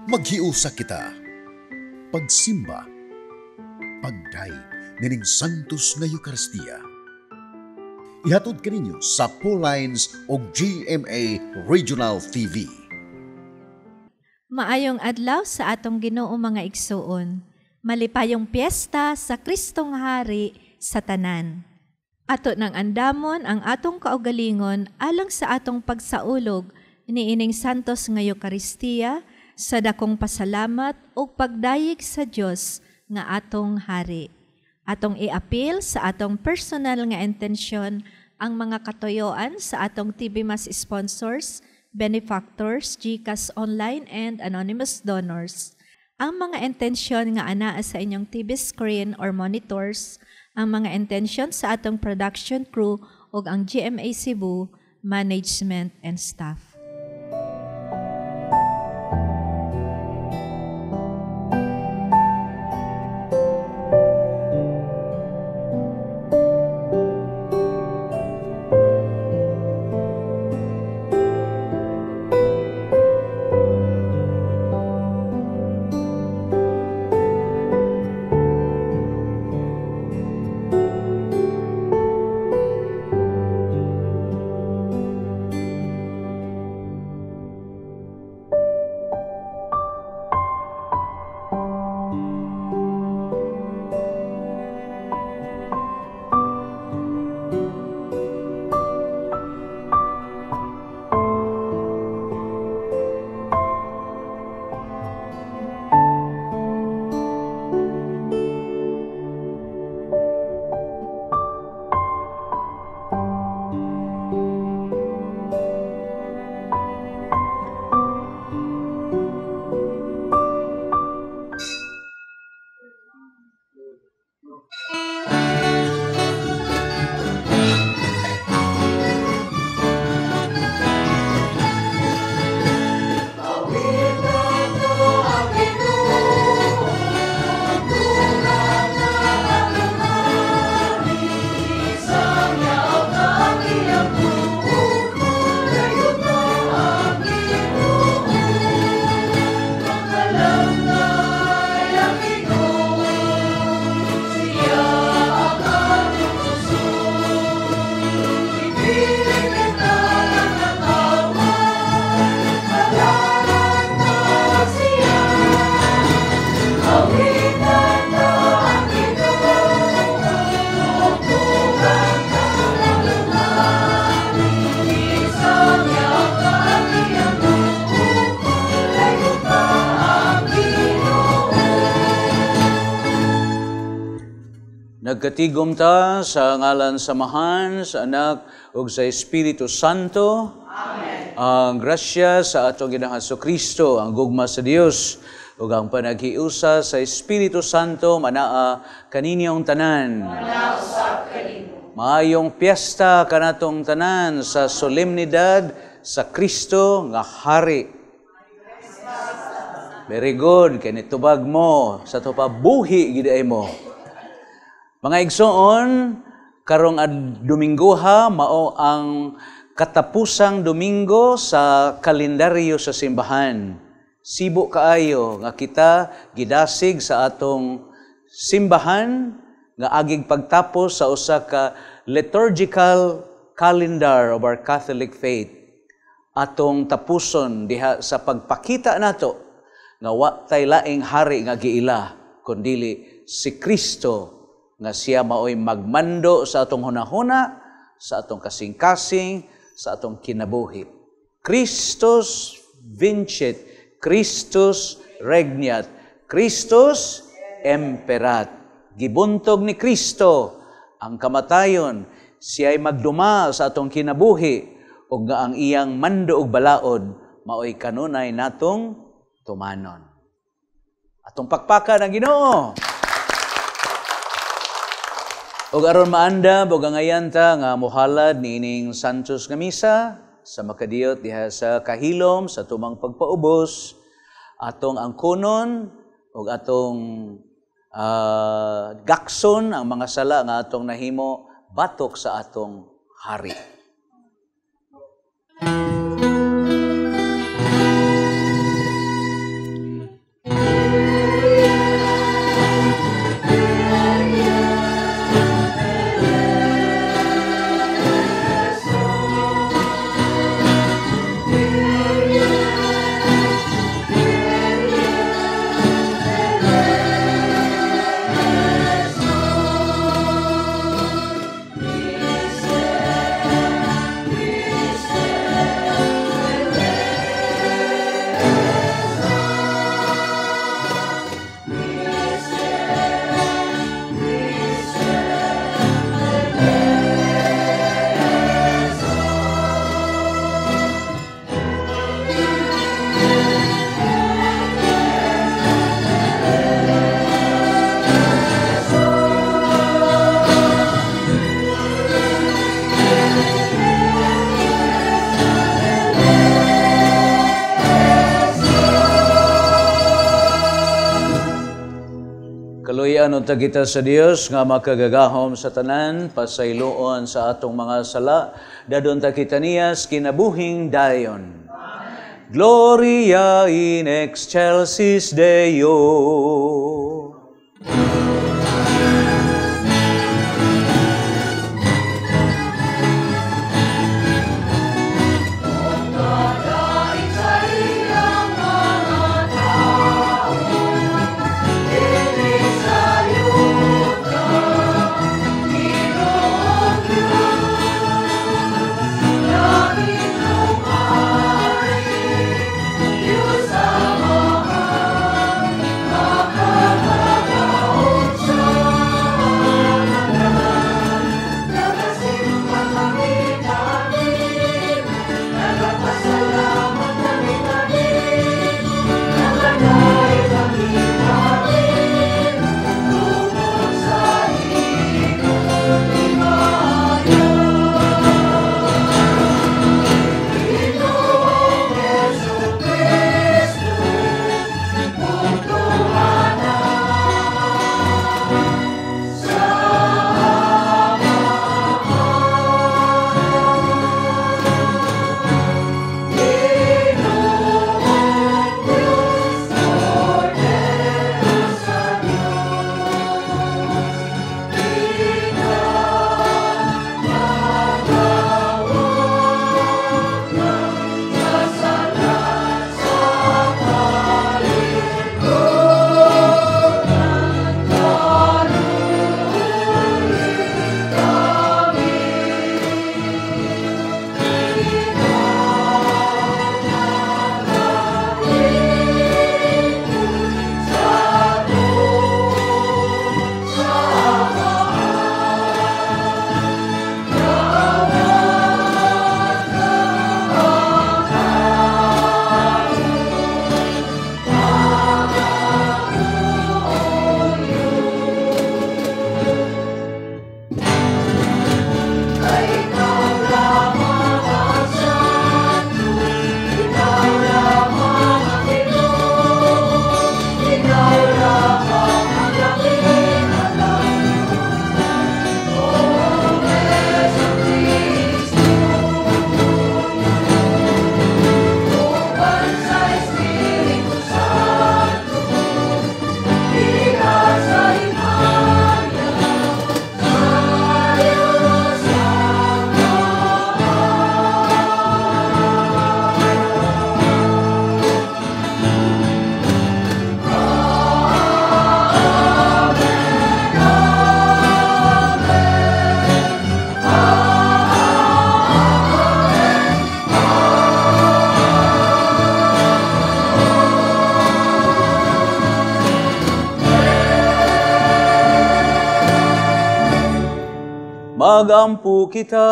Maghiusa kita. Pagsimba. Pagdayeg nining Santos nga Eucharistia. Ihatod kaninyo sa Paulines o GMA Regional TV. Maayong adlaw sa atong Ginoo, mga igsuon. Malipayong piyesta sa Kristong Hari sa tanan. Ato nang andamon ang atong kaugalingon alang sa atong pagsaulog niining Santos nga Eucharistia sa dakong pasalamat ug pagdayeg sa Dios nga atong Hari. Atong iapil sa atong personal nga intensyon ang mga katuyoan sa atong TV Mass sponsors, benefactors, GCash Online, and anonymous donors. Ang mga intensyon nga anaa sa inyong TV screen or monitors, ang mga intensyon sa atong production crew ug ang GMA Cebu management and staff. Nagkatigom ta sa ngalan sa Amahan, sa Anak, ug sa Espiritu Santo. Amen. Ang grasya sa atong Ginoong Hesukristo, ang gugma sa Dios, ug ang panaghiusa sa Espiritu Santo manaa kaninyong tanan. Manaa usab kanimo. Maayong piyesta kanatong tanan sa solemnidad sa Kristo nga Hari. Very good, kay nitubag mo sa tupa buhi gid ay mo. Mga igsoon, karong Dominggoha mao ang katapusang Domingo sa kalendaryo sa simbahan. Sibo kaayo nga kita gidasig sa atong simbahan nga agig pagtapos sa usa ka liturgical calendar of our Catholic faith. Atong tapuson diha sa pagpakita nato nga wa tay laing hari nga giila kundili si Kristo nga siya maoy magmando sa atong hunahuna, sa atong kasing-kasing, sa atong kinabuhi. Christus vincit, Christus regnat, Christus imperat. Gibuntog ni Kristo ang kamatayon, siya'y magduma sa atong kinabuhi, ug nga ang iyang mando ug balaod maoy kanunay natong tumanon. Atong pakpakan ang Ginoo. Og aron maandam og angayan ta nga mohalad niining Santos nga Misa sa makadiyot diha sa kahilom sa tumang pagpaubos, atong angkonon og atong gakson ang mga sala nga atong nahimo batok sa atong hari. Palakian unta kita sa Dios nga makagagahom sa tanan, pasayloon sa atong mga sala, dadon ta kita niya sa kinabuhing dayon. Amen. Gloria in excelsis Deo. Magampo kita.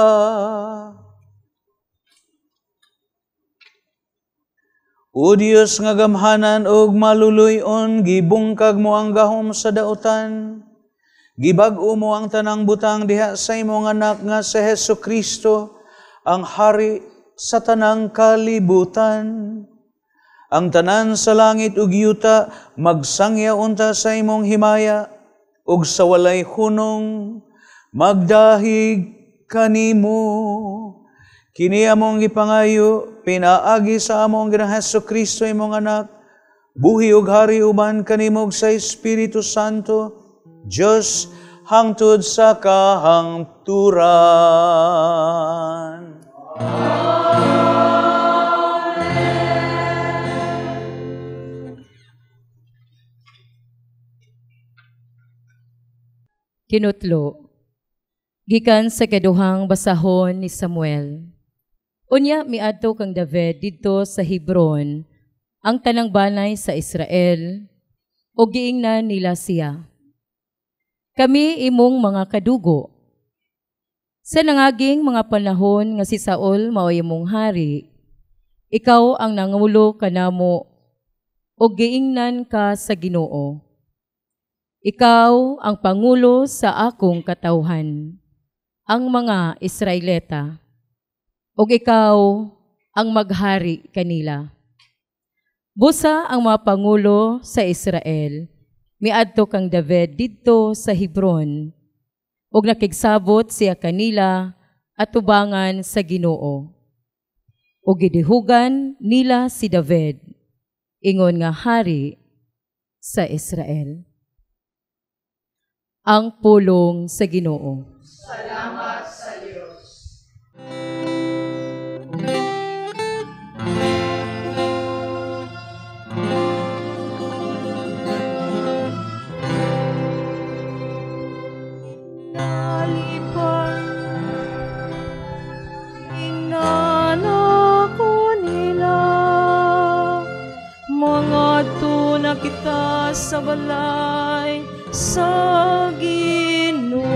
O Dios nga gamhanan og maluluy-on, gibungkag mo ang gahom sa dautan. Gibag-o mo ang tanang butang diha sa imong anak nga si Hesus Kristo, ang hari sa tanang kalibutan. Ang tanan sa langit ug yuta magsangya unta sa imong himaya, ug sa walay hunong magdahig kanimo. Kini among gipangayo pinaagi sa among Ginoong Hesus Kristo imong anak, buhi ug hari uban kanimo sa Espiritu Santo, Dios hangtod sa kahangturan. Amen. Kinutlo gikan sa kaduhang basahon ni Samuel. Unya miadto kang David didto sa Hebron, ang tanang banay sa Israel, ug giingnan nila siya, "Kami imong mga kadugo. Sa nangaging mga panahon nga si Saul maoy imong hari, ikaw ang nangulo kanamo ug giingnan ka sa Ginoo. Ikaw ang pangulo sa akong katawhan, ang mga Israelita, ug ikaw ang maghari kanila." Busa ang mga pangulo sa Israel, Miadto kang David didto sa Hebron ug nakigsabot siya kanila atubangan sa Ginoo. Ug gidihugan nila si David ingon nga hari sa Israel. Ang pulong sa Ginoo. Salamat sa Dios. Kita sa balay sa Ginoo.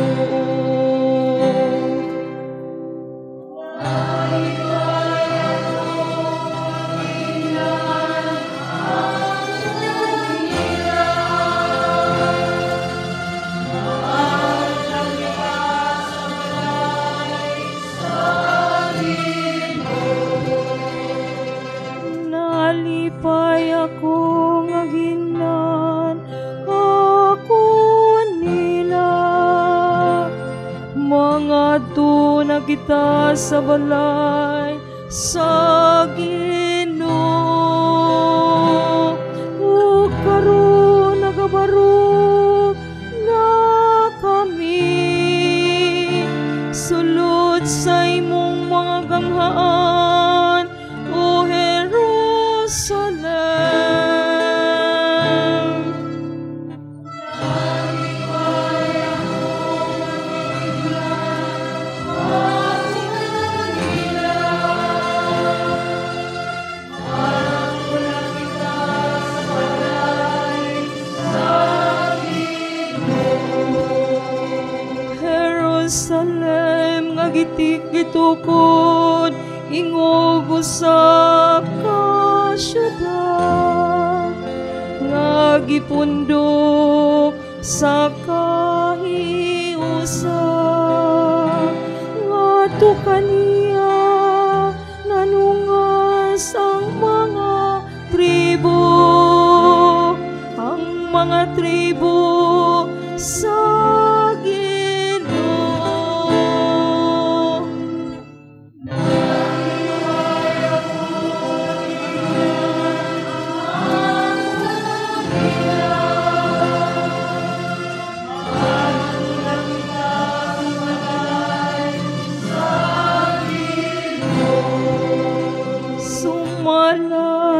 Nalipay ako nga ginan ako nila, mangadto na kita sa balay sa Ginoo. Ug karon nagabarog na kami sulod sa imong mga ganghaan, O Jerusalem. Jerusalem nga gitukod ingog usa ka syudad nga gipundok sa kahiusa, ngadto kaniya nanungas ang mga tribo, ang mga tribo sa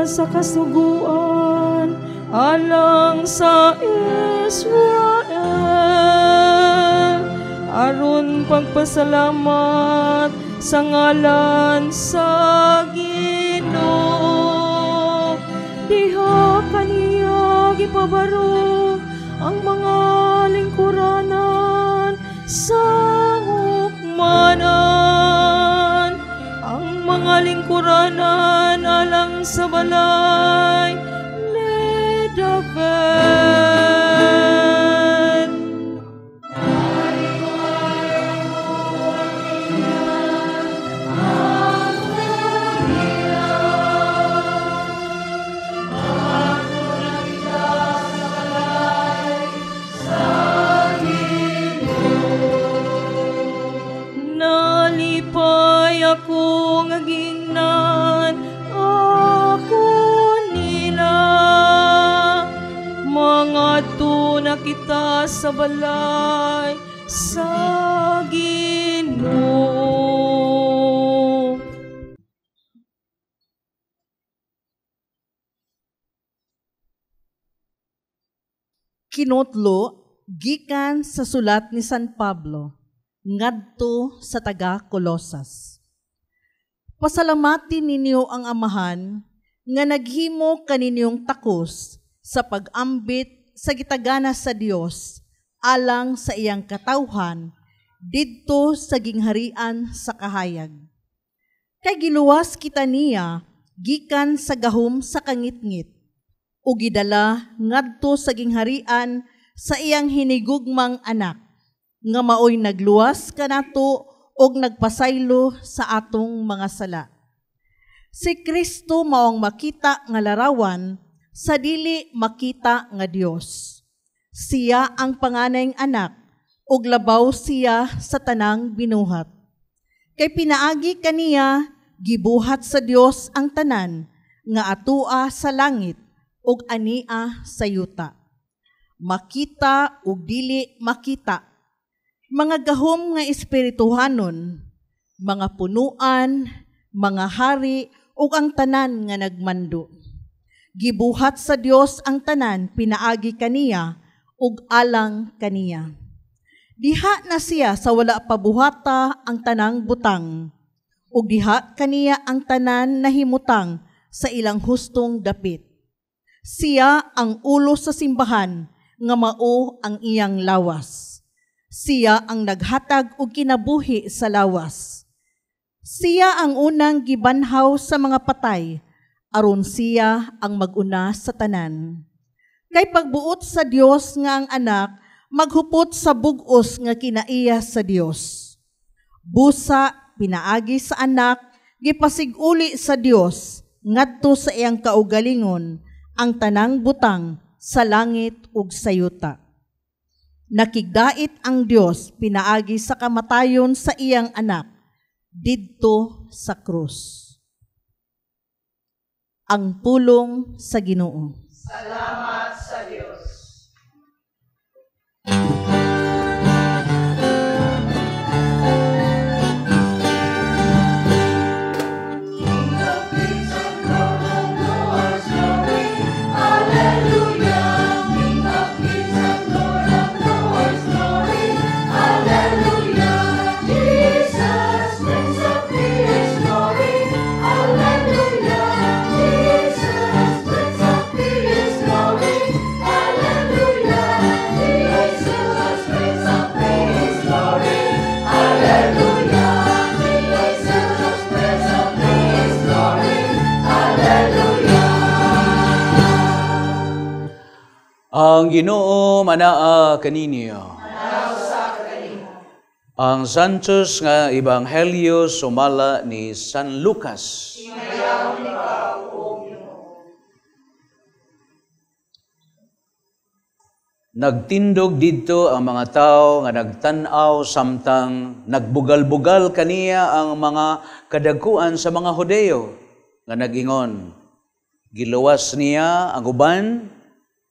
sa kasuguan alang sa Israel, aron pagpasalamat sa ngalan sa Ginoo. Diha kaniya gipabarog ang mga lingkuranan sa hukmanan, ang mga lingkuranan alang sa balay ni David. Nalipay ako nga gingnan ako nila, mangadto na kita sa balay sa Ginoo. Kinotlo gikan sa sulat ni San Pablo ngadto sa taga Colosas. Pasalamatin ninyo ang Amahan nga naghimo kaninyong takos sa pag-ambit sa gitagana sa Dios alang sa iyang katawhan didto sa gingharian sa kahayag. Kay giluwas kita niya gikan sa gahom sa kangitngit ug gidala ngadto sa gingharian sa iyang hinigugmang anak nga maoy nagluwas kanato og nagpasaylo sa atong mga sala. Si Kristo maong makita nga larawan sa dili makita nga Dios. Siya ang panganayng anak, ug labaw siya sa tanang binuhat. Kay pinaagi kaniya, gibuhat sa Dios ang tanan, nga atua sa langit, ug ania sa yuta. Makita ug dili makita, mga gahom nga espirituhanon, mga punuan, mga hari, ug ang tanan nga nagmando. Gibuhat sa Dios ang tanan pinaagi kaniya ug alang kaniya. Diha na siya sa wala pabuhata ang tanang butang, ug diha kaniya ang tanan nahimutang sa ilang hustong dapit. Siya ang ulo sa simbahan nga mao ang iyang lawas. Siya ang naghatag og kinabuhi sa lawas. Siya ang unang gibanhaw sa mga patay, aron siya ang maguna sa tanan. Kay pagbuot sa Dios nga ang anak, maghupot sa bug-os nga kinaiya sa Dios. Busa pinaagi sa anak, gipasiguli sa Dios ngadto sa iyang kaugalingon ang tanang butang sa langit ug sa yuta. Nakigdait ang Dios pinaagi sa kamatayon sa iyang anak didto sa krus. Ang pulong sa Ginoo. Salamat sa Dios. Ang Ginoo manaa kaninyo. Ang Santos nga Ebanghelyo sumala ni San Lucas. Nagtindog didto ang mga tao nga nagtan-aw samtang nagbugal-bugal kaniya ang mga kadagkuan sa mga Hudeo nga nag-ingon. Giluwas niya ang uban,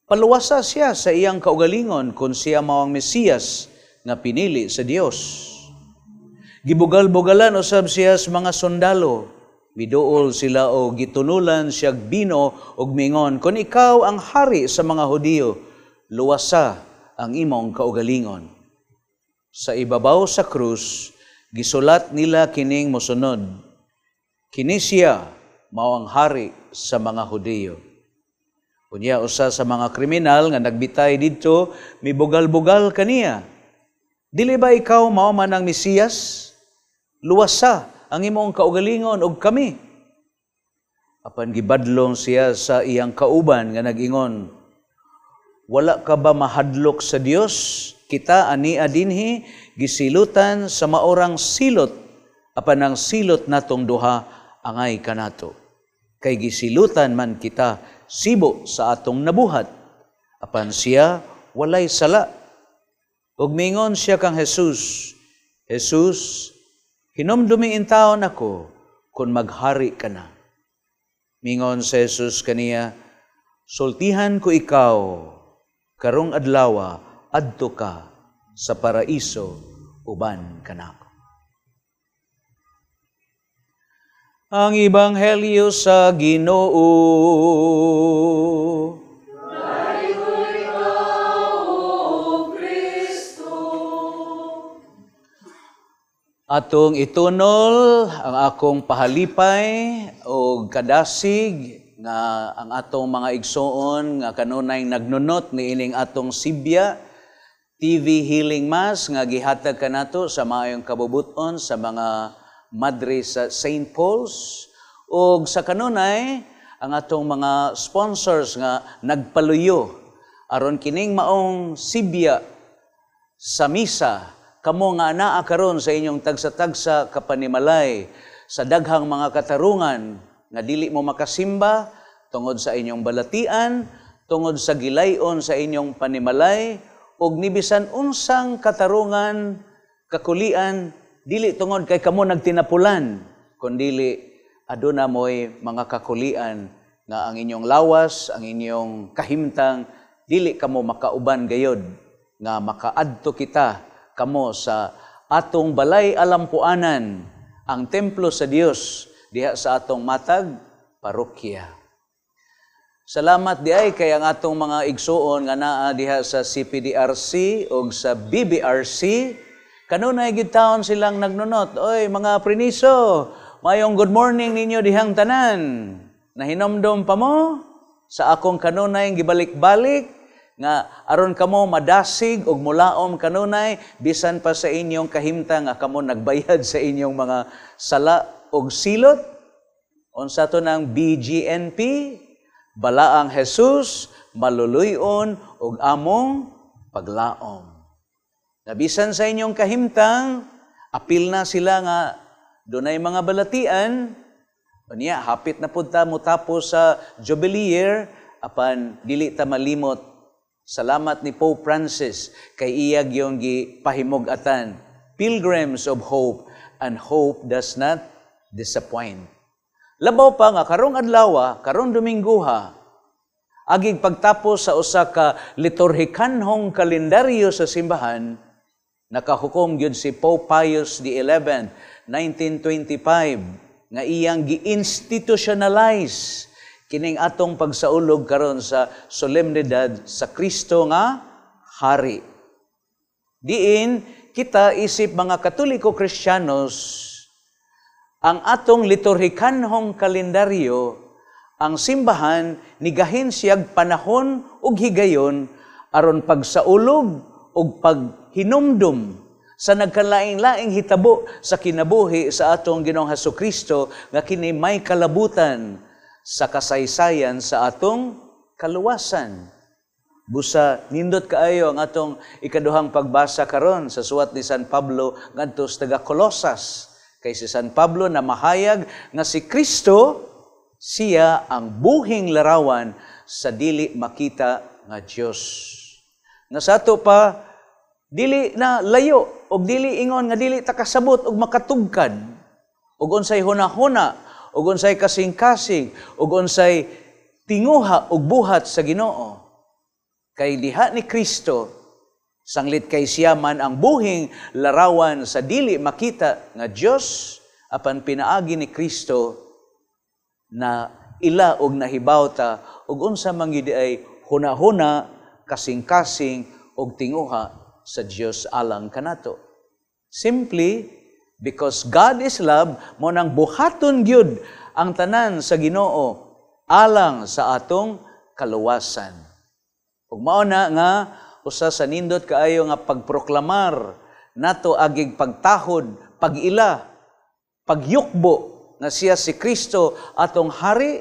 paluwasa siya sa iyang kaugalingon kung siya mao ang Mesiyas nga pinili sa Dios. Gibugal-bugalan usab siya sa mga sundalo. Miduol sila o gitunulan siyag bino og mingon, kung ikaw ang hari sa mga Hudiyo, luwasa ang imong kaugalingon. Sa ibabaw sa krus, gisulat nila kining mosunod, kini siya mao ang hari sa mga Hudiyo. Unya usa sa mga kriminal nga nagbitay didto, mibugal-bugal kaniya. Dili ba ikaw mao man ang Mesiyas? Luwasa ang imong kaugalingon og kami. Apan gibadlong siya sa iyang kauban nga nag-ingon, wala ka ba mahadlok sa Dios? Kita ania dinhi gisilutan sa maorang silot, apan ang silot natong duha angay kanato. Kay gisilutan man kita sibo sa atong nabuhat, apan siya walay sala. Ug mingon siya kang Jesus, Jesus, hinumdumi intaon ako kung maghari ka na. Mingon si Jesus kaniya, sultihan ko ikaw, karong adlawa, adto ka sa paraiso, uban kanako. Ang Ebanghelyo sa Ginoo. Dayuy ka, O Kristo. Atong itunol ang akong pahalipay o kadasig nga ang atong mga igsoon nga kanunay nagnunot niining atong Sibya TV Healing Mass nga gihatag kanato sa maayong kabubuton sa mga madre sa St. Paul's ug sa kanunay ang atong mga sponsors nga nagpaluyo aron kining maong Sibya sa misa kamo nga anaa karon sa inyong tagsa-tagsa kapanimalay sa daghang mga katarungan nga dili mo makasimba tungod sa inyong balatian, tungod sa gilayon sa inyong panimalay ug nibisan unsang katarungan, kakulian, dili tungod kay kamo nagtinapulan, kundili aduna mo'y mga kakulian nga ang inyong lawas, ang inyong kahimtang, dili kamo makauban gayod nga makaadto kita kamo sa atong balay alampuanan, ang templo sa Dios diha sa atong matag parokya. Salamat di ay kay ang atong mga igsuon nga naa diha sa CPDRC o sa BBRC, kanunay gid taon silang nagnunot. Oy, mga priniso, mayong good morning ninyo dihang tanan. Nahinomdom pa mo sa akong kanunay gibalik-balik nga aron kamo madasig og mulaom kanunay bisan pa sa inyong kahimtang nga kamo nagbayad sa inyong mga sala og silot. Unsa to ng BGNP? Balaang Jesus, maluluyon og among paglaom. Nabisan sa inyong kahimtang, apil na sila nga dunay mga balatian, unya hapit na pud ta motapos sa Jubilee year, apan dili ta malimot. Salamat ni Pope Francis kay iyag yung gipahimug-atan. Pilgrims of hope, and hope does not disappoint. Labaw pa nga karong adlaw, karong Domingguha, agig pagtapos sa usa ka liturhikanhong kalendaryo sa simbahan, nakahukom gyud si Pope Pius XI, 1925, nga iyang gi-institutionalize kining atong pagsaulog karon sa solemnidad sa Kristo nga Hari. Diin kita isip mga Katoliko Kristiyanos, ang atong liturhikanhong kalendaryo, ang simbahan nigahin siyag panahon ug higayon aron pagsaulog ug paghinumdum sa nagkalaing-laing hitabo sa kinabuhi sa atong Ginoong Hesukristo nga kini may kalabutan sa kasaysayan sa atong kaluwasan. Busa nindot kaayo ang atong ikaduhang pagbasa karon sa suwat ni San Pablo ngadto sa taga Colosas. Kay si San Pablo na mahayag nga si Kristo siya ang buhing larawan sa dili makita nga Dios. Nga sa ato pa dili na layo og dili ingon nga dili ta kasabot og makatugkad og unsay hunahuna og unsay kasing-kasing og unsay tinguha og buhat sa Ginoo. Kay diha ni Kristo sanglit kay siya man ang buhing larawan sa dili makita nga Dios, apan pinaagi ni Kristo na ila og nahibaw ta og unsa man gyud ay hunahuna, kasing-kasing og tinguha sa Dios alang kanato. Simply because God is love, mo nang buhaton gyud ang tanan sa Ginoo alang sa atong kaluwasan. Ug mao na nga usa sa nindot kaayo nga pagproklamar nato agig pagtahod, pag-ila, pagyukbo nga siya si Kristo atong hari,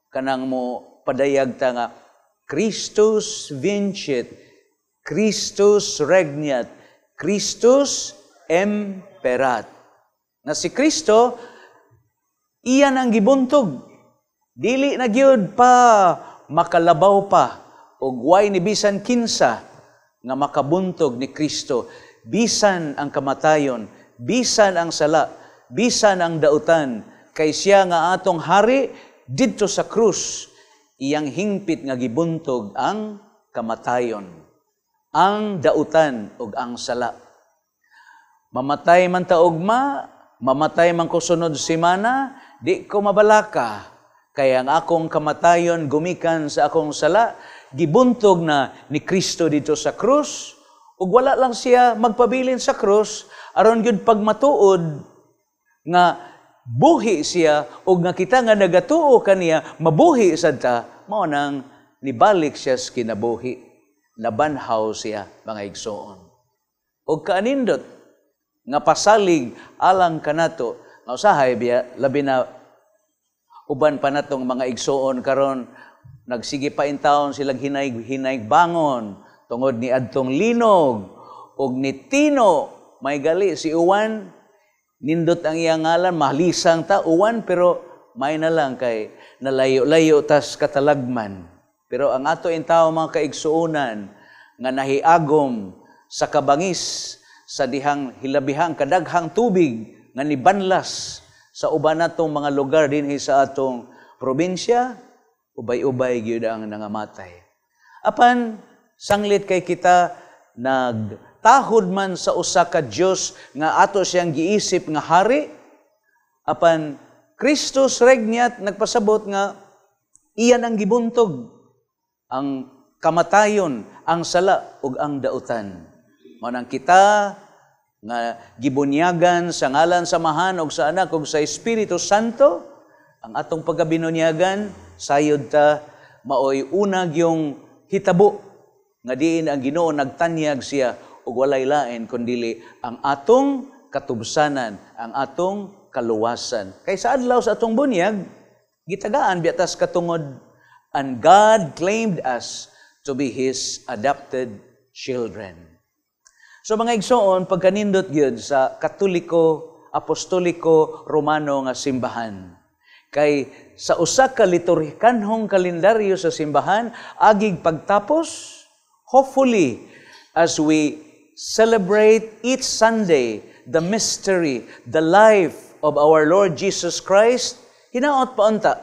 kanang mo padayag ta nga Christus vincit, Christus regnat, Christus imperat. Na si Kristo iyan ang gibuntog. Dili na gyud pa makalabaw pa og way ni bisan kinsa nga makabuntog ni Kristo, bisan ang kamatayon, bisan ang sala, bisan ang dautan, kay siya nga atong hari didto sa krus, iyang hingpit nga gibuntog ang kamatayon, ang dautan ug ang sala. Mamatay man ta ugma, mamatay man ko sunod semana, di ko mabalaka, kay ang akong kamatayon gumikan sa akong sala, gibuntog na ni Kristo dito sa krus, ug wala lang siya magpabilin sa krus, aron gyud pagmatuod nga buhi siya, ug nga kita nga nagatuo kaniya mabuhi sad ta, mao nang nibalik siya sa kinabuhi. Nabanhaw siya, mga igsoon. Ug kaanindot nga pasalig alang kanato, nga usahay biya labi na uban pa natong mga igsoon karon, nagsige pa in taon silang hinay-hinay bangon tungod ni adtong linog og ni Tino. May gali si Uwan, nindot ang iyang ngalan, mahalisang ta Uwan, pero may na lang kay nalayo-layo tas katalagman. Pero ang ato tao, mga kaigsuonan, nga nahiagom sa kabangis sa dihang hilabihang kadaghang tubig nga nibanlas sa uban natong mga lugar dinhi sa atong probinsya, ubay-ubay gyud ang nangamatay. Apan sanglit kay kita nagtahod man sa usa ka Dios nga ato siyang giisip nga hari, apan Christus regnat nagpasabot nga iyan ang gibuntog ang kamatayon, ang sala ug ang dautan. Mao nang kita nga gibunyagan sa ngalan sa Amahan ug sa Anak ug sa Espiritu Santo, ang atong pagkabinunyagan sayod ta maoy unag yung hitabo nga diin ang Ginoo nagtanyag siya ug walay lain kundili ang atong katubsanan, ang atong kaluwasan. Kay sa adlaw sa atong bunyag, gitagaan biya tas katungod, and God claimed us to be His adopted children. So mga igsoon, pagkanindot gyud sa Katoliko, Apostoliko, Romano nga simbahan. Kay sa usa ka liturhikanhong kalendaryo sa simbahan, agig pagtapos, hopefully, as we celebrate each Sunday the mystery, the life of our Lord Jesus Christ, hinaot pa unta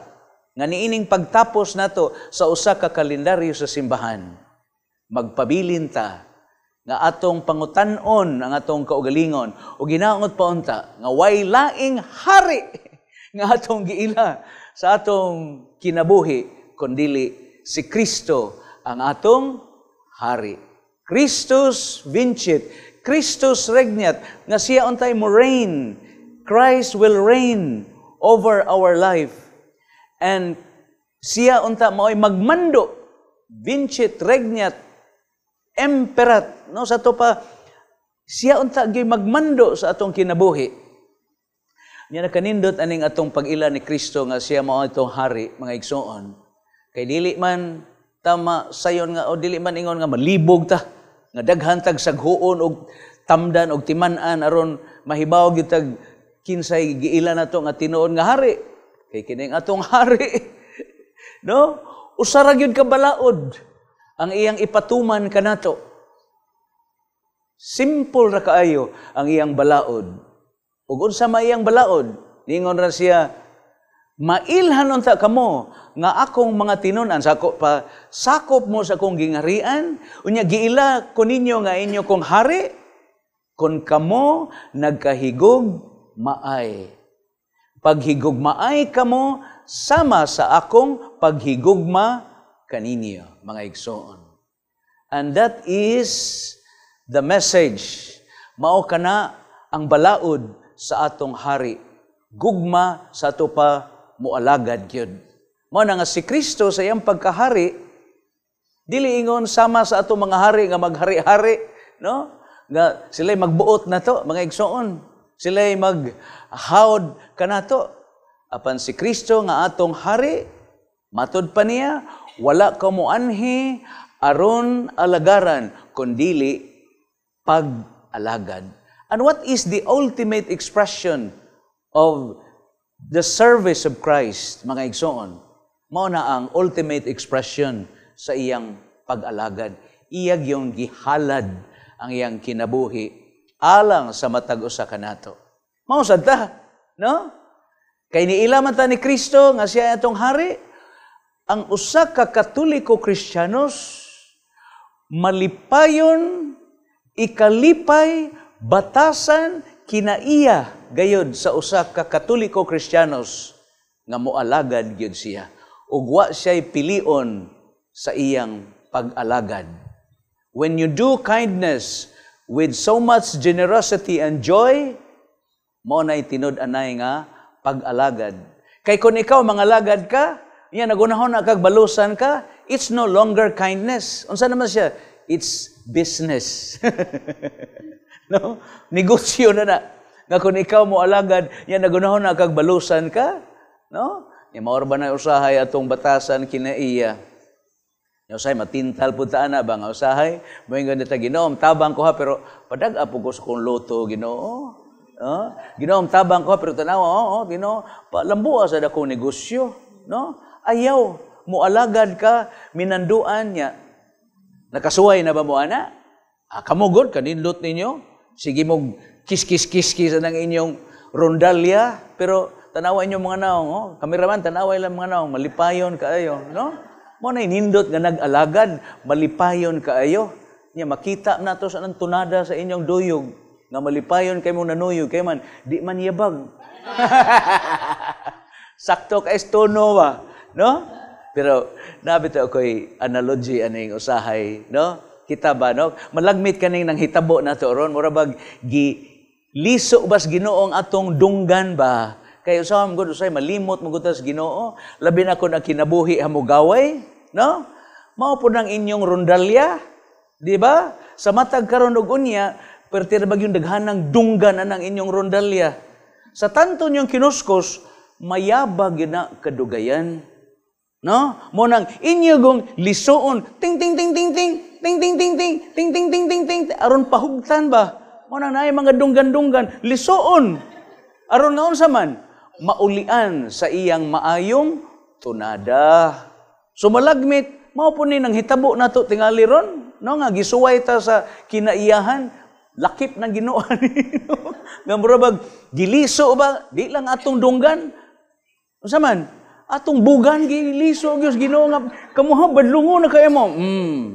nga niining pagtapos nato sa usa ka kalendaryo sa simbahan, magpabilin ta nga atong pangutan-on ang atong kaugalingon ug ginaot pa unta nga way laing hari nga atong giila sa atong kinabuhi kundili si Kristo ang atong hari. Christus vincit, Christus regnat, nga siya untay mo reign. Christ will reign over our life. And siya unta mao'y magmando, vincit, regnat, imperat, no, sa to pa siya unta gyud magmando sa atong kinabuhi. Nya nakanindot aning atong pag-ila ni Kristo nga siya mao itong hari, mga igsoon. Kay dili man tama sayon nga o dili man ingon nga malibog ta nga daghan tag saghuon og tamdan og timan-an aron mahibaw gyud tag kinsay giila nato nga tinuod nga hari. Kay kining atong hari, no? Usa ra gyud ka balaod ang iyang ipatuman kanato. Simple ra kaayo ang iyang balaod. Ug unsa may iyang balaod? Ningon ra siya, mailhan unta kamo nga akong mga tinun-an, sakop pa sakop mo sa akong gingarian, unya giila ko ninyo nga inyo kong hari, kon kamo nagkahigog maay. Paghigugmaay kamo sama sa akong paghigugma kaninyo, mga igsoon. And that is the message. Mao kana ang balaod sa atong hari. Gugma sa ato pa mualagad gyud. Mao na nga si Kristo sa iyang pagkahari dili ingon sama sa atong mga hari nga maghari-hari, no? Nga sila'y magbuot na to, mga igsoon. Sila'y maghawd kanato. Apan si Kristo nga atong hari, matud pa niya, wala ka moanhi aron alagaran, kundili pag-alagad. And what is the ultimate expression of the service of Christ, mga igsoon? Mao na ang ultimate expression sa iyang pag-alagad. Iyag yung gihalad ang iyang kinabuhi alang sa matag usa kanato. Mao sad ta, no? Kay niila man ta ni Kristo nga siya atong hari, ang usa ka Katoliko Kristiyanos malipayon, ikalipay, batasan kinaiya gayod sa usa ka Katoliko Kristiyanos nga moalagad gyud siya ug wa siya'y pilion sa iyang pag-alagad. When you do kindness with so much generosity and joy, mao na'y tinud-anay nga pag-alagad. Kay kung ikaw mangalagad ka, yan nagunahon na kag balusan ka, it's no longer kindness. Unsa naman siya? It's business. No? Negosyo na na. Nga kung ikaw mo alagad, yan nagunahon na kag balusan ka, no? Ya mao ba na usahay atong batasan kinaiya. Ya usahay matintal pud ta ana ba nga usahay moingon ta, Ginoo, tabang ko ha, pero padag-a po ko sa kong loto, Ginoo. No? Ginoo, tabang ko ha, pero tanawa, oo, Ginoo, palambuha sa dakong negosyo, no? Ayaw Mualagad ka, minanduan niya. Nakasuway na ba mo, ana? Ah, kamugod, kanindot ninyo. Sige mo, kiss-kiss-kiss-kiss ang inyong rondalya. Pero tanawa inyong mga naong, oh. Kameraman, tanawa ilang mga naong, malipayon kaayo, no? Mo na nindot nga nag-alagad, malipayon kaayo. Nya makita na to sa nang tunada sa inyong duyog, nga malipayon kay mo nanuyog, kay man, di man yabag. Sakto kay tono ba, no? Pero nabito ako'y analogy aning usahay, no? Kita ba, no? Malagmit kaning nang hitabo na to ron, mura bag gi liso bas Ginoo ang atong dunggan ba? Kay usahay man gud usahay malimot mo gud tas Ginoo, labi na kon ang kinabuhi hamugaway, no? Mao pud ang inyong rondalya, di ba? Sa matag karon og unya, perti ra bag yung daghanang dunggan anang inyong rondalya. Sa tanto niyong kinuskos, mayabag yun na kadugayan. No? Mo nang inyo gong lisuon, ting ting ting ting ting, ting ting ting ting, ting ting ting ting ting, aron pahugtan ba? Mo nang naay mga dunggan-dunggan, lisuon. Aron nga unsa man, maulian sa iyang maayong tunada. So malagmit, mao po ni nang hitabo nato tingali ron, no, nga gisuway ta sa kinaiyahan, lakip ng Ginoo no? Nga mura bag giliso ba, di lang atong dunggan. Unsa man? Atong bugan giliso gyud Ginoo nga kamuha badlungo na kaayo mo.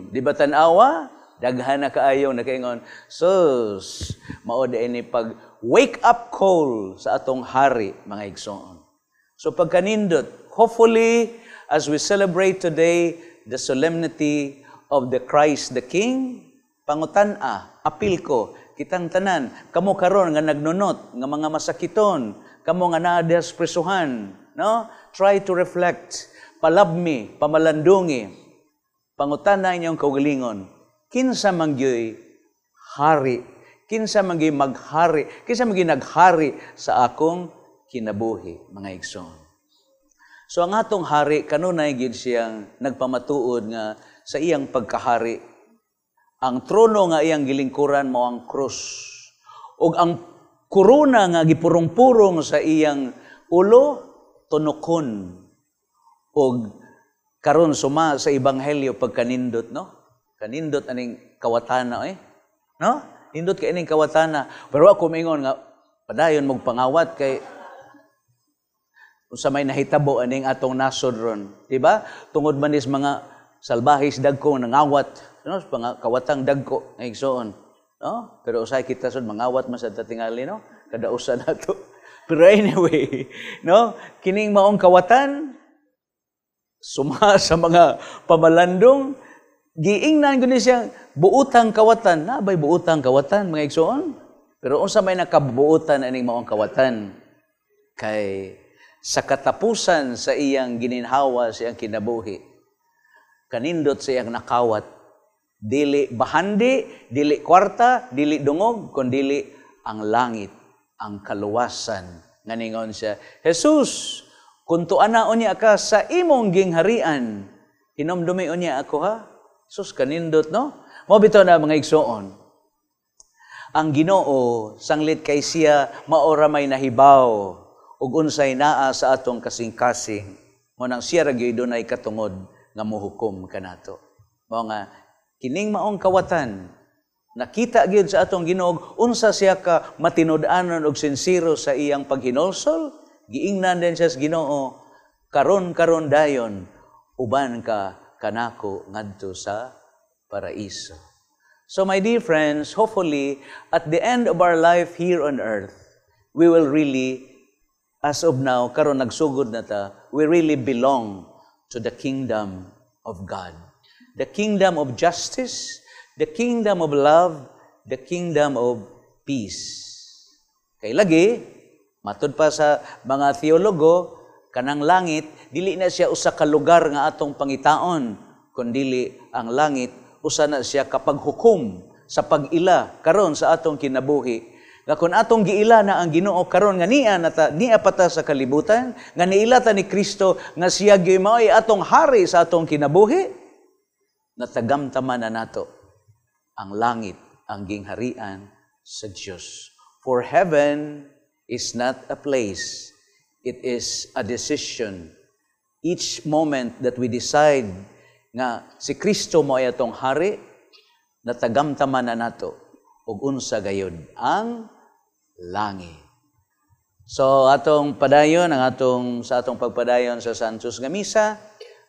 Di ba tan-awa? Daghan na kaayo nakaingon. Sus, mao di ini pag wake up call sa atong hari, mga igsoon. So pagkanindot, hopefully as we celebrate today the solemnity of the Christ the King, pangutan-a, apil ko, kitang tanan, kamo karon nga nagnunot, nga mga masakiton, kamo nga naa diha sa presuhan, no? Try to reflect, palabmi, pamalandungi, pangutan-a inyong kaugalingon, kinsa man gyuy hari, kinsa man gyuy maghari, kinsa man gyuy naghari sa akong kinabuhi, mga igsoon. So ang atong hari, kanunay gyud siyang nagpamatuod nga sa iyang pagkahari, ang trono nga iyang gilingkuran mao ang krus, ug ang korona nga gipurong-purong sa iyang ulo, tunokon. Ug karon suma sa ebanghelyo pagkanindot, no? Kanindot aning kawatana, eh. No? Nindot kay ining kawatana. Pero ako mingon nga padayon mog pangawat kay unsa may nahitabo aning atong nasod ron, di ba? Tungod man is mga salbahis dagko nangawat, no? Mga kawatang dagko nga igsoon, no? Pero usahay kita sud mangawat man sad tingali, no? Kada usa nato. Pero anyway, no? Kining maong kawatan suma sa mga pamalandong, giingnan gud ni siyang buutang kawatan. Nabay buutang kawatan, mga igsoon? Pero unsa may nakabuutan aning maong kawatan? Kay sa katapusan sa iyang gininhawa sa iyang kinabuhi, kanindot sa iyang nakawat, dili bahandi, dili kwarta, dili dungog, kundili ang langit, ang kaluwasan. Nga ningon siya, Jesus, kung tuana unya ka sa imong gingharian, hinomdumi unya ako ha? Sus, kanindot, no? Mao bitaw na mga igsoon, ang Ginoo sanglit kay siya maora may nahibaw ug unsay naa sa atong kasing-kasing. Mo nang siya ra gyud dunay katungod nga mohukom kanato. Mao nga kining maong kawatan nakita gyud sa atong Ginoo unsa siya ka matinud-anon og sinsero sa iyang paghinulsol. Giingnan din siya sa Ginoo, karon-karon dayon uban ka kanako ngadto sa paraiso. So my dear friends, hopefully at the end of our life here on earth, we will really, as of now, karon nagsugod na ta, we really belong to the kingdom of God. The kingdom of justice, the kingdom of love, the kingdom of peace. Kay lagi, matud pa sa mga teologo, kanang langit, dili na siya usa ka lugar nga atong pangitaon, kundili ang langit, usa na siya kapag hukom sa pag-ila karon sa atong kinabuhi. Nga kung atong giila na ang Ginoo karon nga niya nata, niya pata sa kalibutan, nga niila ta ni Kristo nga siya gyud mao'y atong hari sa atong kinabuhi, natagamtaman na nato ang langit, ang gingharian sa Dios. For heaven is not a place, it is a decision. Each moment that we decide nga si Kristo mo ay atong hari, natagamtaman na nato ug unsa gayud ang langit. So atong padayon ang atong sa atong pagpadayon sa Santos nga misa,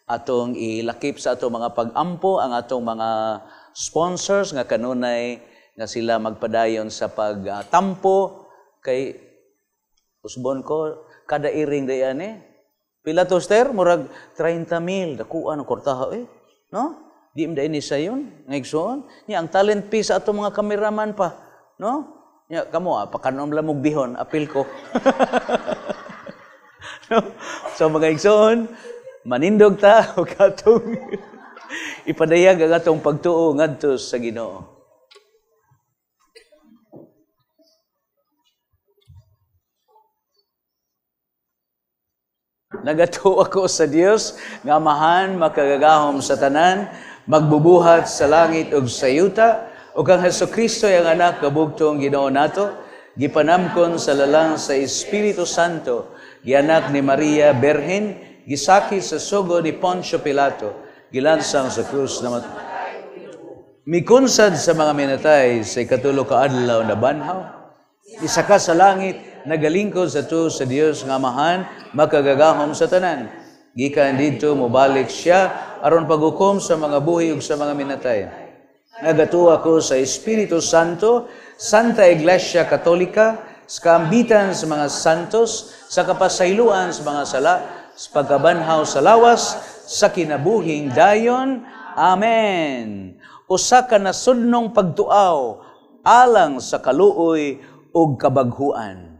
atong ilakip sa atong mga pag-ampo ang atong mga sponsors nga kanunay nga sila magpadayon sa pagtampo kay usbon ko kada iring dayan eh. Pila to ster murag 30,000 dakuan ang kwartaha eh, no? Di man ni sayon nga igsoon. Nya ang talent fee sa atong mga kameraman pa, no? Nya kamo pakanom lamog bihon, apil ko. No? So mga igsoon, manindog ta og atong ipadayag ang atong pagtuo ngadto sa Ginoo. Nagatuo ako sa Dios nga Amahan makagagahom sa tanan, magbubuhat sa langit ug sa yuta, ug ang Hesukristo ang anak kabugtong Ginoo nato, gipanamkon sa lalang sa Espiritu Santo, gianak ni Maria Berhen, gisakit sa sugo ni Poncio Pilato, gilansang sa krus na mikunsad sa mga minatay sa ikatulo ka adlaw na banhaw, isaka sa langit, nagalingkod sa tuo sa Dios nga Amahan, makagagahom sa tanan. Gikan didto mobalik siya aron paghukom sa mga buhi ug sa mga minatay. Nagatuo ako sa Espiritu Santo, Santa Iglesia Katolika, sa kaambitan sa mga santos, sa kapasayloan sa mga sala, sa pagkabanhaw sa lawas, sa kinabuhing dayon. Amen. Usa ka nasudnong pagtuaw alang sa kaluoy ug kabaghuan.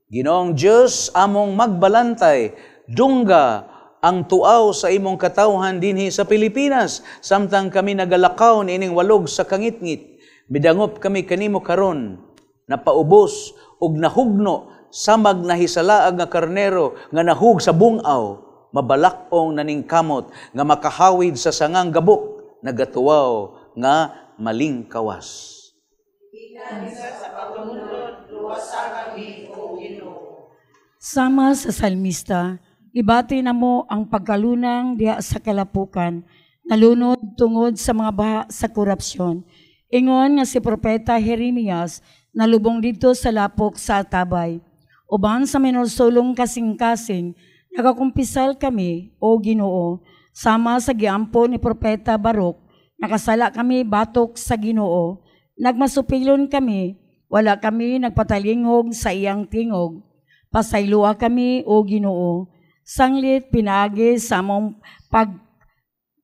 Ginoong Dios, among magbalantay, dungga ang tuaw sa imong katawhan dinhi sa Pilipinas, samtang kami nagalakaw niining walog sa kangitngit. Midangop kami kanimo karon, napaubos ug nahugno samag nahisalaag nga karnero nga nahug sa bungaw, mabalak-ong naningkamot nga makahawid sa sangang gabok, nagatuwaw nga malingkawas. Sama sa salmista, ibati na mo ang pagkalunang diha sa kalapukan, nalunod tungod sa mga baha sa korupsyon. Ingon nga si Propeta Jeremias, nalubong dito sa lapok sa atabay. Uban sa minulsulong kasing-kasing, nakakumpisal kami, o Ginoo, sama sa giampo ni Propeta Barok, nakasala kami batok sa Ginoo, nagmasupilon kami, wala kami nagpatalingog sa iyang tingog. Pasayloa kami, o Ginoo, sanglit pinaagi sa among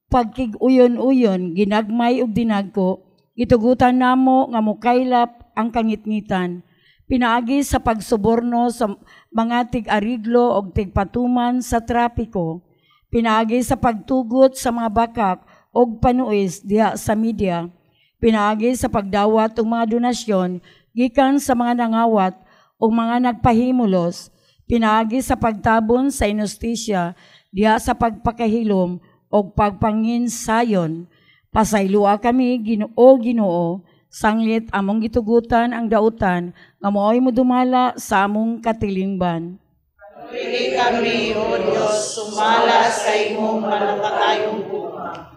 pagkig-uyon-uyon, ginagmay ug dinagko, gitugutan namo nga mokaylap ang kangitngitan. Pinaagi sa pagsuborno sa mga tig-ariglo og tigpatuman sa trapiko. Pinaagi sa pagtugot sa mga bakak og panuis diha sa media. Pinaagi sa pagdawat og mga donasyon gikan sa mga nangawat o mga nagpahimulos. Pinaagi sa pagtabon sa inustisya diha sa pagpakahilom o pagpanginsayon. Pasayloa kami, Ginoo, Ginoo, sanglit among gitugutan ang dautan nga maoy modumala sa among katilingban. Pili kami, O Dios, sumala sa imong malakatayong gugma.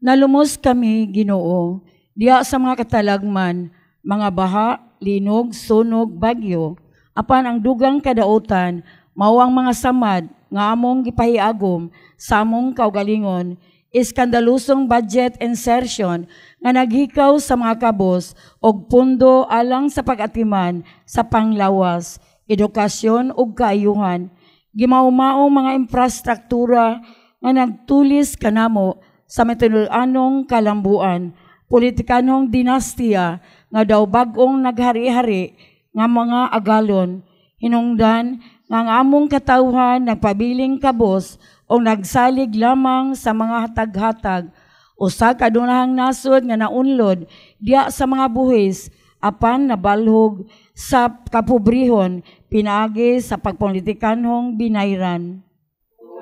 Nalumos kami, Ginoo, diha sa mga katalagman, mga baha, linog, sunog, bagyo. Apan ang dugang kadautan, mao ang mga samad nga among gipahiagom sa among kaugalingon, iskandalusong budget insertion nga naghikaw sa mga kabos og pundo alang sa pag-atiman sa panglawas, edukasyon ug kaayuhan. Gimaomaong mga infrastruktura nga nagtulis kanamo sa matinud-anong kalambuan, politikanong dinastiya nga daw bag-ong naghari-hari nga mga agalon, hinungdan nga ang among katawhan nagpabiling kabos o nagsalig lamang sa mga hatag-hatag, usa ka dunahang nasod nga naunlod diha sa mga buhis apan nabalhog sa kapobrehon pinaagi sa pagpolitikanhong binayran.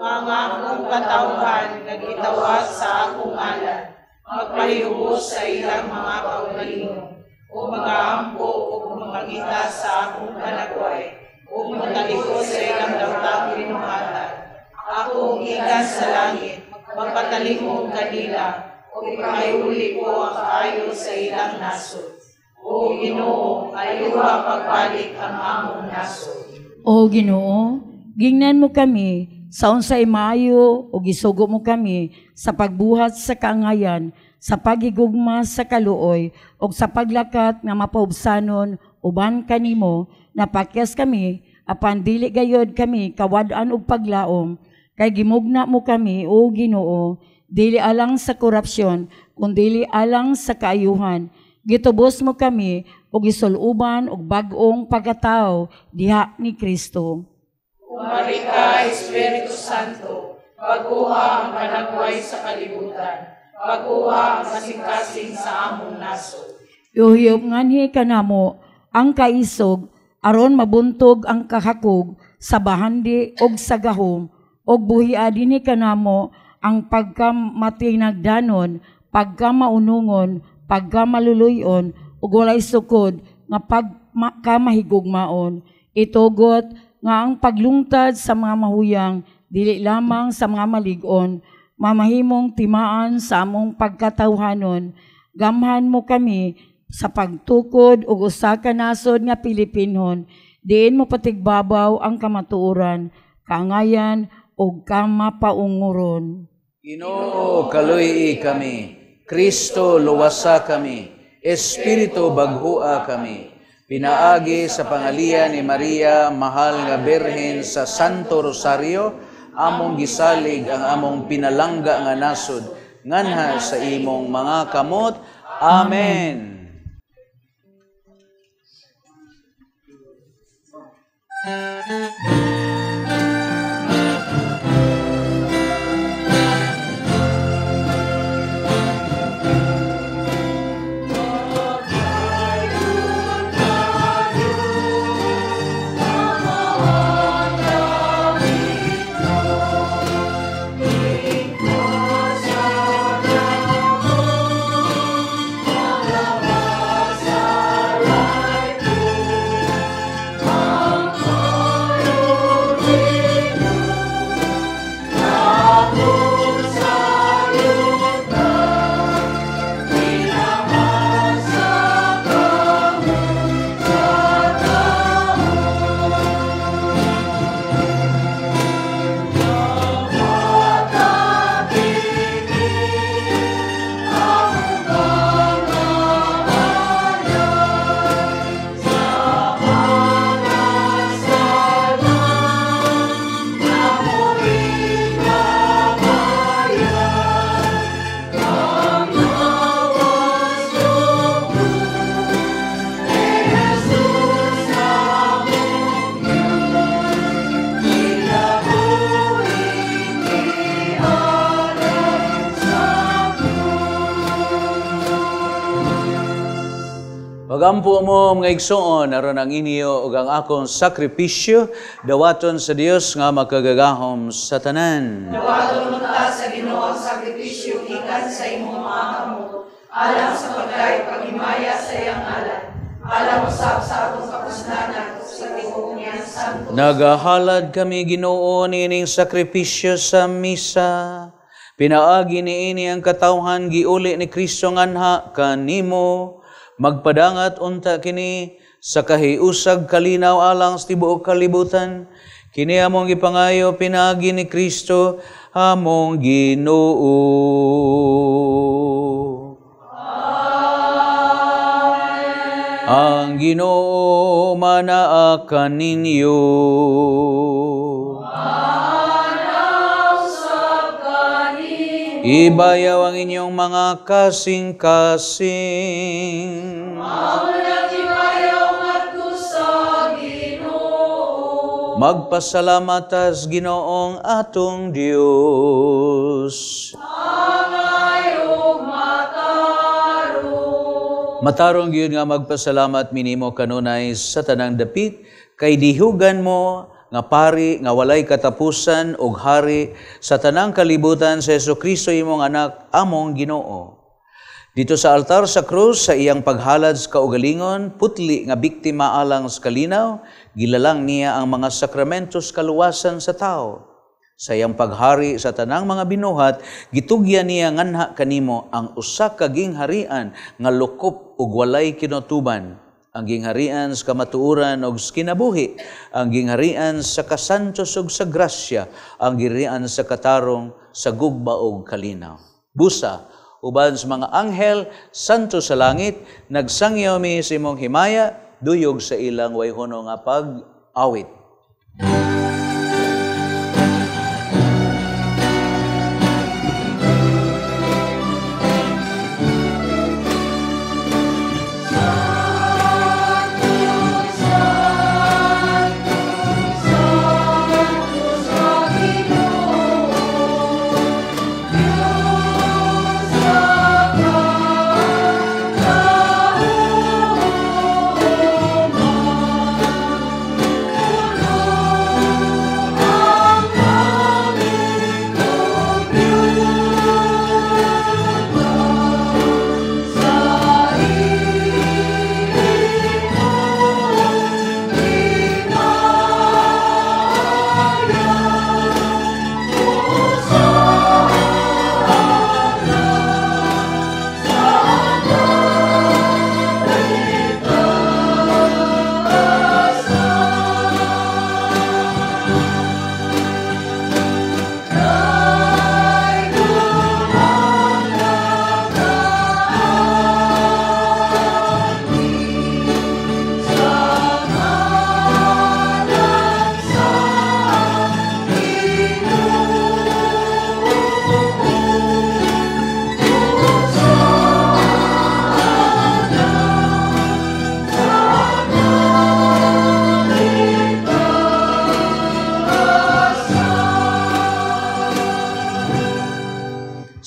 Mga akong katawhan nagitawag sa akong ngalan, magpahiubos sa ilang mga kaugalingon, o magaampo o mangita sa akong panagway, o matalikod sa ilang daotang binuhatan. Ako gikan sa langit, magpatalingog kanila, ug ipakayuli ko ang kaayo sa ilang nasod. O Ginoo, ayuha pagbalik ang among nasod. O Ginoo, gingnan mo kami sa unsay maayo ug gisugo mo kami sa pagbuhat sa kaangayan, sa paghigugma sa kaluoy ug sa paglakat nga mapaubsanon uban kanimo. Napakyas kami apan dili gayod kami kawad-an og paglaom, kay gimugna mo kami, o Ginoo, dili alang sa korupsyon kundili alang sa kaayuhan. Gitubos mo kami ug gisuluban og bag-ong pagkatao diha ni Kristo. Umari ka, Espiritu Santo, baguha ang panagway sa kalibutan, baguha ang kasing-kasing sa among nasod. Ihuyop nganhi kanamo ang kaisog aron mabuntog ang kahakog sa bahandi og sa gahom, ug buhia dinhi kanamo ang pagkamatinagdanon, pagkamaunungon, pagkamaluluyon ug walay sukod nga pagkamahigugmaon. Itugot nga ang paglungtad sa mga mahuyang dili lamang sa mga malig-on, mamahimong timaan sa among pagkatawhanon. Gamhan mo kami sa pagtukod ug usa ka nasod nga Pilipinhon, diin mo patigbabaw ang kamatuoran, kaangayan ug kamapaunguron. Ginoo, kaluy-i kami. Kristo, luwasa kami. Espiritu, baghua kami. Pinaagi sa pangalian ni Maria, mahal nga Birhen sa Santo Rosario, among gisalig ang among pinalangga nga nasod, nganha sa imong mga kamot. Amen. Pagampo mo mga igsoon, aron ang inyo ug ang akong sakripisyo dawaton sa Dios nga makagagahom sa tanan. Dawaton unta sa Ginoo ang sakripisyo gikan sa imong mga kamot, alang sa pagdayeg paghimaya sa iyang ngalan, alang usab sa atong kapusnanan sa tibuok niyang santo. Nagahalad kami Ginoo niining sakripisyo sa misa. Pinaagi niini ang katawhan giuli ni Kristo nganha kanimo. Magpadangat unta kini sa kahiusag kalinaw alang sa tibuok kalibutan. Kini among gipangayo pinaagi ni Kristo among Ginoo. Amen. Ang Ginoo manaa kaninyo. Ibayaw ang inyong mga kasing-kasing. Magpasalamat tas Ginoong atong Dios. Matarong gyud nga magpasalamat minimo kanunay sa tanang dapit, kay dihugan mo nga pari nga walay katapusan og hari sa tanang kalibutan sa Hesukristo imong anak among Ginoo. Dito sa altar sa krus sa iyang paghalad sa kaugalingon, putli nga biktima alang sa kalinaw, gilalang niya ang mga sakramentos kaluwasan sa tao. Sa iyang paghari sa tanang mga binuhat, gitugyan niya nganha kanimo ang usa ka gingharian nga lukop ug walay kinutuban, ang gingharian sa kamatuoran ug sa kinabuhi, ang gingharian sa kasantos ug sa grasya, ang gingharian sa katarong, sa gugma ug kalinaw. Busa, uban sa mga anghel, santo sa langit, nagsangyaw mi sa imong himaya, duyog sa ilang wayhono nga pag-awit.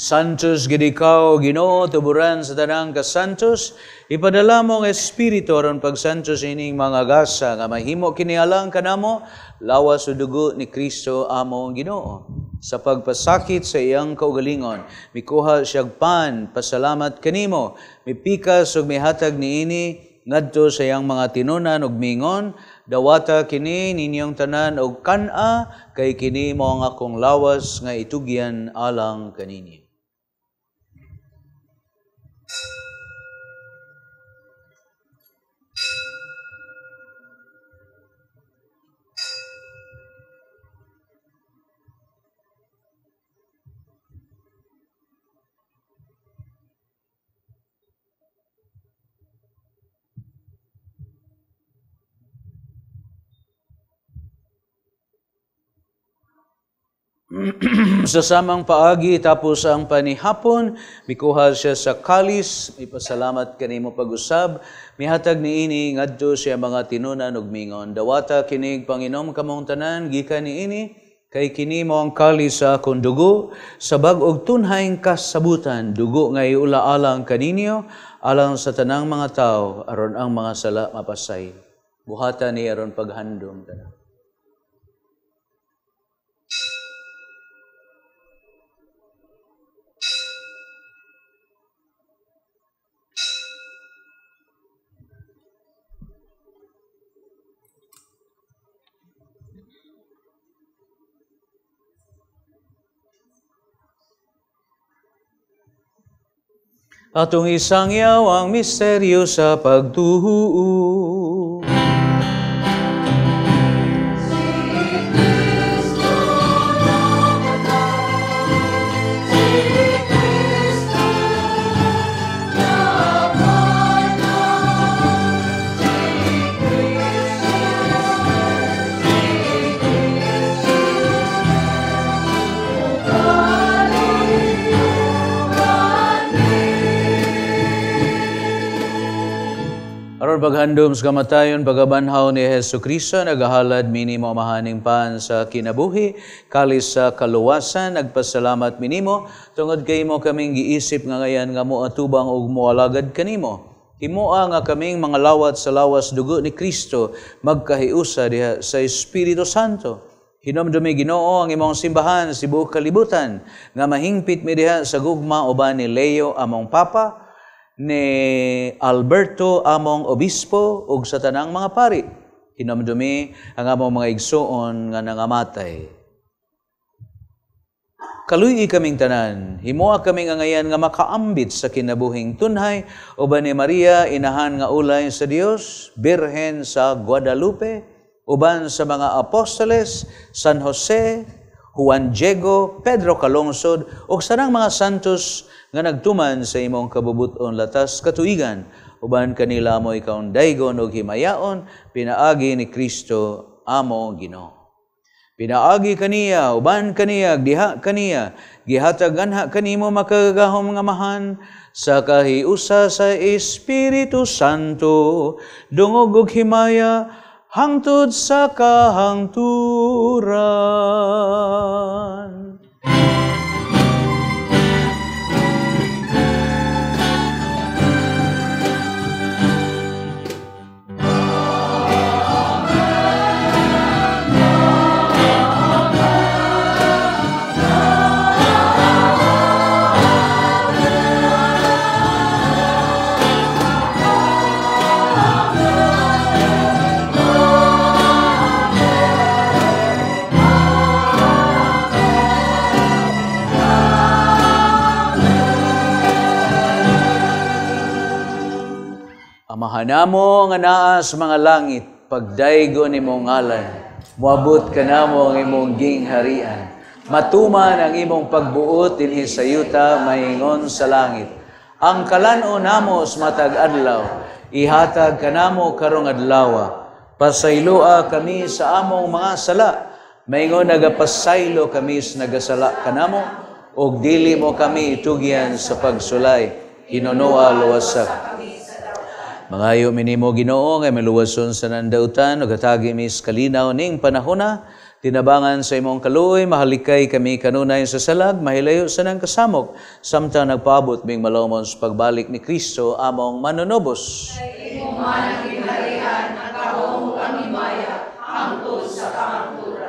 Santos gid ikaw, Ginoo, tuburan sa tanang kasantos, ipadala mo ang Espiritu aron pagsantos ining mga gasa nga mahimo kini alang kanamo, lawas ug dugo ni Kristo among Ginoo. Sa pagpasakit sa iyang kaugalingon, mikuha siyag pan, pasalamat kanimo, mipikas ug mihatag niini ngadto sa iyang mga tinunan ug mingon, dawata kini ninyong tanan og kan-a, kay kini mao ang akong lawas nga itugyan alang kaninyo. Sa samang paagi tapos ang panihapon, mikuha siya sa kalis, ipasalamat kanimo pag-usab, mihatag niini ngadto siya mga tinunan ug mingon. Dawata kinig panginom kamong tanan gikan niini, kay kini mo ang kalis sa akong dugo, sa bag-og tunhayng kasabutan, dugo nga iulaalang kaninyo, alang sa tanang mga tao, aron ang mga sala mapasay. Buhatan ni aron paghandom tanan. Atong isangyaw ang misteryo sa pagtuo. Aron paghandom sa kamatayon, pagabanhaw ni Hesus Kristo, nagahalad minimo amahaning pan sa kinabuhi, kalis sa kaluwasan, nagpasalamat minimo, tungod kay imo kaming giisip nga ngayan nga moatubang ug moalagad kanimo. Himoa nga kaming mga lawat sa lawas dugo ni Kristo, magkahiusa diha sa Espiritu Santo. Hinomdumi Ginoo ang imong simbahan sa tibuok kalibutan, nga mahingpit mi diha sa gugma uban ni Leo among Papa, ni Alberto among obispo ug sa tanang mga pari. Hinumdumi ang among mga igsoon nga nangamatay. Kaluy kaming tanan, himoa kaming angayan nga makaambit sa kinabuhing tunhay, uban ni Maria, inahan nga ulay sa Dios, Birhen sa Guadalupe, uban sa mga apostoles, San Jose, Juan Diego, Pedro Calungsod, ug sanang mga santos nga nagtuman sa imong kabubuton latas katuigan, uban kanila mo ikaundaygon ug himayaon, pinaagi ni Kristo amo Ginoo. Pinaagi kaniya, uban kaniya, diha kaniya, gihatag anha kanimo makagagahom nga amahan, sa kahiusa sa Espiritu Santo, dungog ug himaya, hangtod sa kahangturan. Amahan namo nga naa sa mga langit, pagdaygo nimo ngalan, moabot kanamo ang imong gingharian. Matuman ang imong pagbuot dinhi sa yuta maingon sa langit. Ang kalan-on namo sa matag adlaw, ihatag kanamo karong adlawa. Pasayloa kami sa among mga sala, maingon nagapasaylo kami sa nagasala kanamo, ug dili mo kami itugyan sa pagsulay. Hinunoa luwasak. Mangayo minimo Ginoo nga maluwason sa nandautan ug hatagi mi sa kalinaw ning panahona, tinabangan sa imong kaluoy, mahalikay kami kanunay sa salag, mahilayo sa nang kasamok, samtang nagpaabot ming malomon sa pagbalik ni Kristo among manunubos.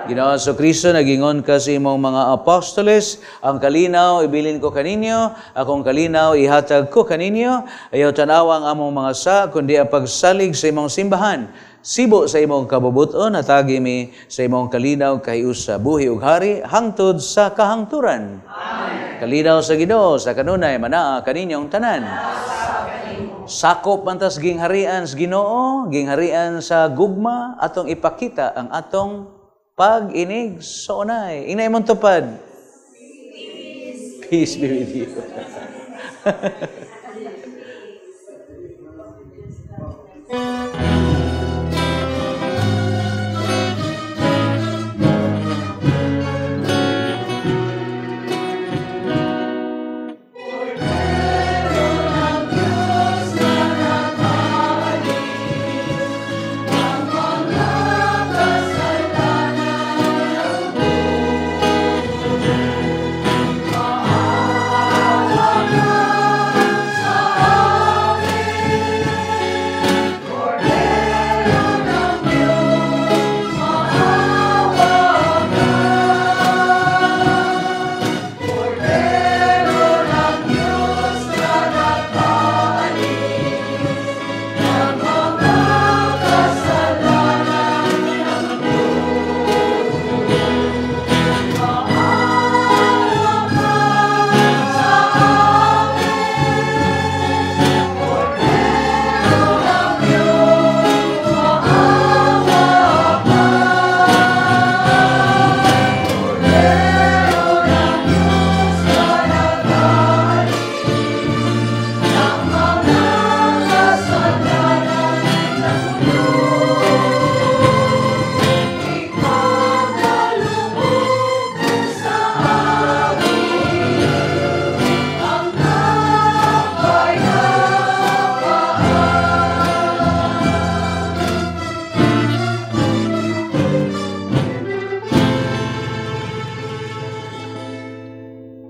Ginoo sa Kristo, nagingon ka sa imong mga apostoles, ang kalinaw ibilin ko kaninyo, akong kalinaw ihatag ko kaninyo, ayaw tanawa ang among mga sa, kundi ang pagsalig sa imong simbahan. Sibo sa imong kabubuton, hatagi mi sa imong kalinaw kahiusa, buhi ug hari, hangtod sa kahangturan. Amen. Kalinaw sa Ginoo, sa kanunay, manaa kaninyong tanan. Sakop man tas gingharian sa Ginoo, gingharian sa gugma, atong ipakita ang atong pag-inig sa unay. Inay mong tupad. Peace be with you.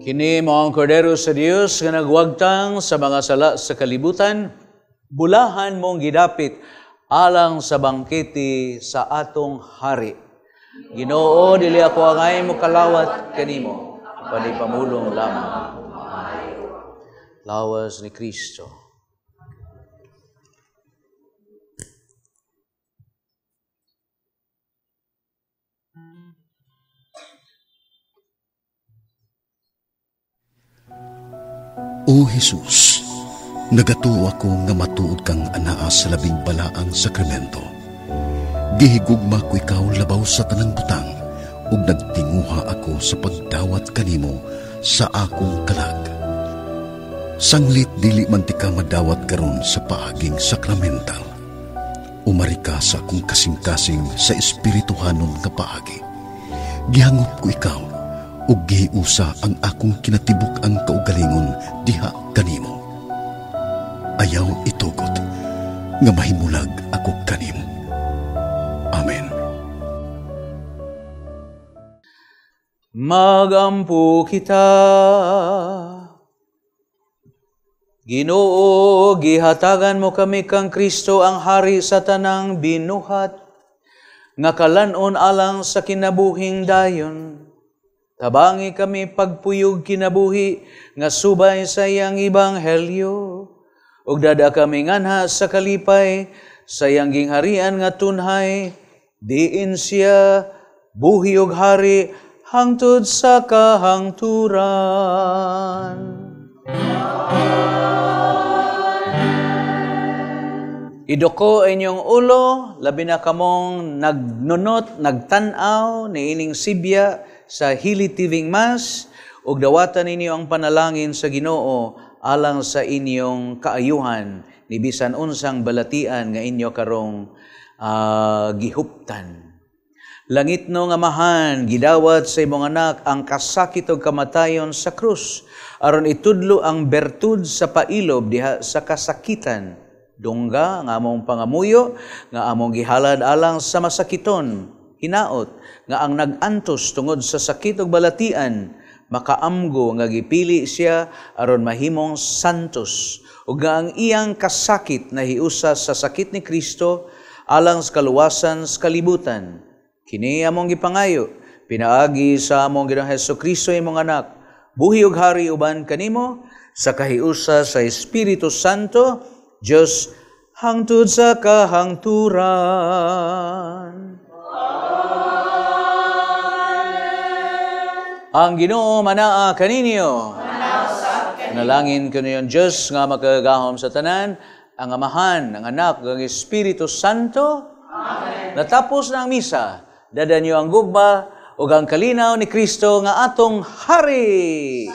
Kini mao ang Kordero sa Dios nga nagwagtang sa mga sala sa kalibutan, bulahan mong gidapit alang sa bangkete sa atong hari. Ginoo, dili ako angay mo kalawat kanimo, panipamulong lamang. Lawas ni Kristo. O Jesus, nagatuo ako nga matuod kang anaa sa labing balaang sakramento. Gihigugma ko ikaw labaw sa tanang butang ug nagtinguha ako sa pagdawat kanimo sa akong kalag. Sanglit dili man tika madawat karon sa paaging sakramental. Umari ka sa akong kasing-kasing sa espirituhanon nga paagi. Gihangop ko ikaw ug gihiusa ang akong kinatibuk-ang kaugalingon diha kanimo. Ayaw itugot nga mahimulag ako kanimo. Amen. Magampo kita. Ginoo, gihatagan mo kami kang Kristo ang hari sa tanang binuhat, nga kalan-on alang sa kinabuhing dayon. Tabangi kami pagpuyog kinabuhi, nga subay sa iyang ebanghelyo. Ug dada kami nganha sa kalipay, sa iyang gingharian nga tunhay, diin siya buhi ug hari, hangtod sa kahangturan. Idoko inyong ulo, labi na kamong nagnunot, nagtan-aw, niining sibya sa Hili TV Mass, ug dawatan ninyo ang panalangin sa Ginoo alang sa inyong kaayuhan, ni bisan unsang balatian nga inyo karong gihuptan. Langit no nga Amahan, gidawat sa imong anak ang kasakit ug kamatayon sa krus, aron itudlo ang bertud sa pailob diha sa kasakitan. Dungga nga among pangamuyo, nga among gihalad alang sa masakiton, hinaot nga ang nag-antos tungod sa sakit ug balatian, makaamgo nga gipili siya aron mahimong santos, ug nga ang iyang kasakit nahiusa sa sakit ni Kristo alang sa kaluwasan sa kalibutan. Kini among gipangayo, pinaagi sa among Ginoong Hesukristo imong anak, buhi ug hari uban kanimo sa kahiusa sa Espiritu Santo, Diyos hangtod sa kahangturan. Amen. Ang Ginoo manaa kaninyo. Manalangin kaniyo ang Diyos nga makagagahom sa tanan, ang Amahan, ang Anak, ang Espiritu Santo. Amen. Natapos na ang misa. Dada niyo ang gugma ug ang kalinaw ni Kristo nga atong hari.